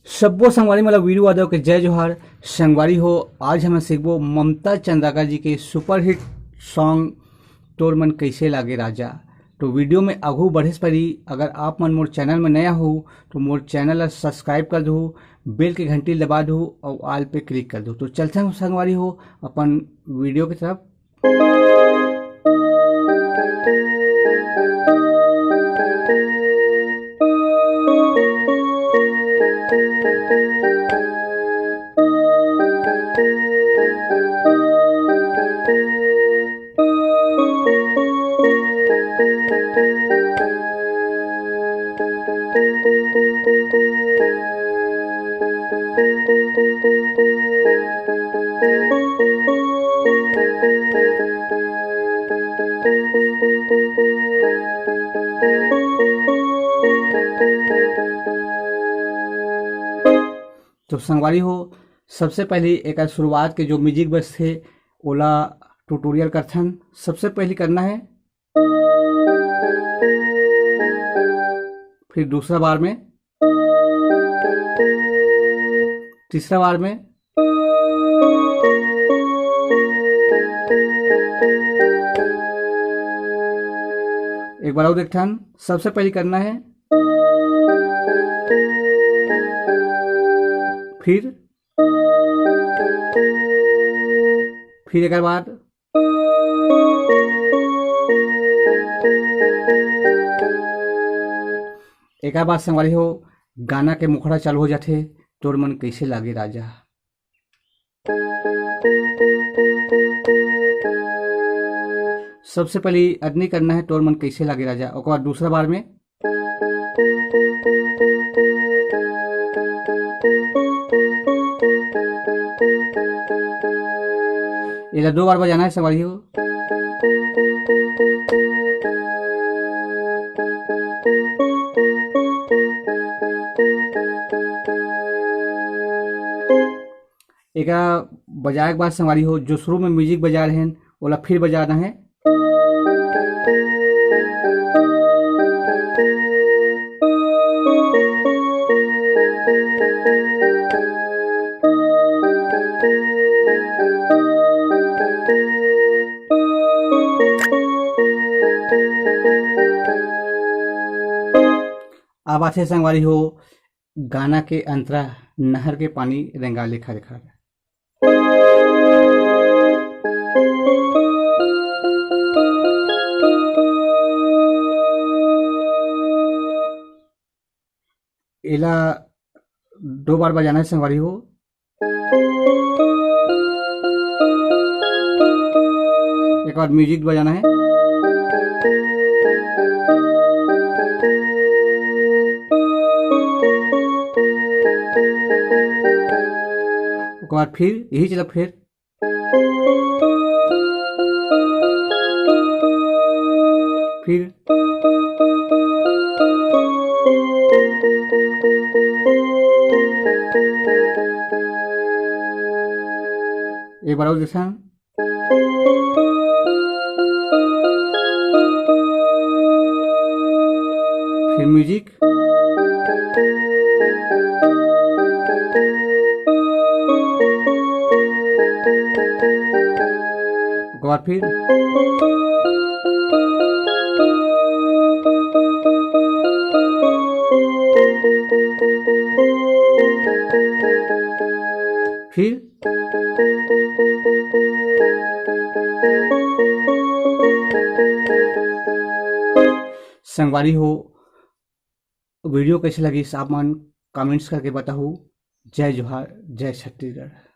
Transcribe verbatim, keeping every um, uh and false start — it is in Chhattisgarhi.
सब्बो संगवारी मन ला वीरू यादव के जय जोहार। संगवारी हो, आज हमन सीखबो ममता चंद्राकर जी के सुपरहिट सॉन्ग तोर मन कैसे लागे राजा। तो वीडियो में आगू बढ़े से पहली अगर आप मन मोर चैनल में नया हो तो मोर चैनल ला सब्सक्राइब कर दो, बेल के घंटी दबा दो और ऑल पे क्लिक कर दो। तो चलते हैं संगवारी हो अपन वीडियो की तरफ। तो संगवारी हो, सबसे पहले एकर शुरुआत के जो म्यूजिक बजथे ओला ट्यूटोरियल करथन। सबसे पहले करना है, फिर दूसरा बार में, तीसरा बार में, एक बार और देखथन। सबसे पहले करना है, फिर फिर एक बार, एक बार संगवारी हो, गाना के मुखड़ा चालू हो जाथे, तोर मन कैसे लागे राजा। सबसे पहले अदनी करना है, तोर मन कैसे लागे राजा। ओकर बाद दूसरा बार में, एला दो बार बजाना है संगवारी हो। एका बजाए के बाद संगवारी हो, जो शुरू में म्यूजिक बजा रहे हैं, ओला फिर बजाना है। अब आथे संगवारी हो गाना के अंतरा, नहर के पानी रेंगा लेखा रेखा। एला दो बार बजाना है संगवारी हो। एक बार म्यूजिक बजाना है। ओकर बाद फिर यही चला, फिर, फिर एक बार और देखा। फिर म्यूजिक। ओकर बाद फिर, फिर संगवारी हो, वीडियो कैसे लगिस आप मन कमेंट्स करके बताहू। जय जोहार, जय छत्तीसगढ़।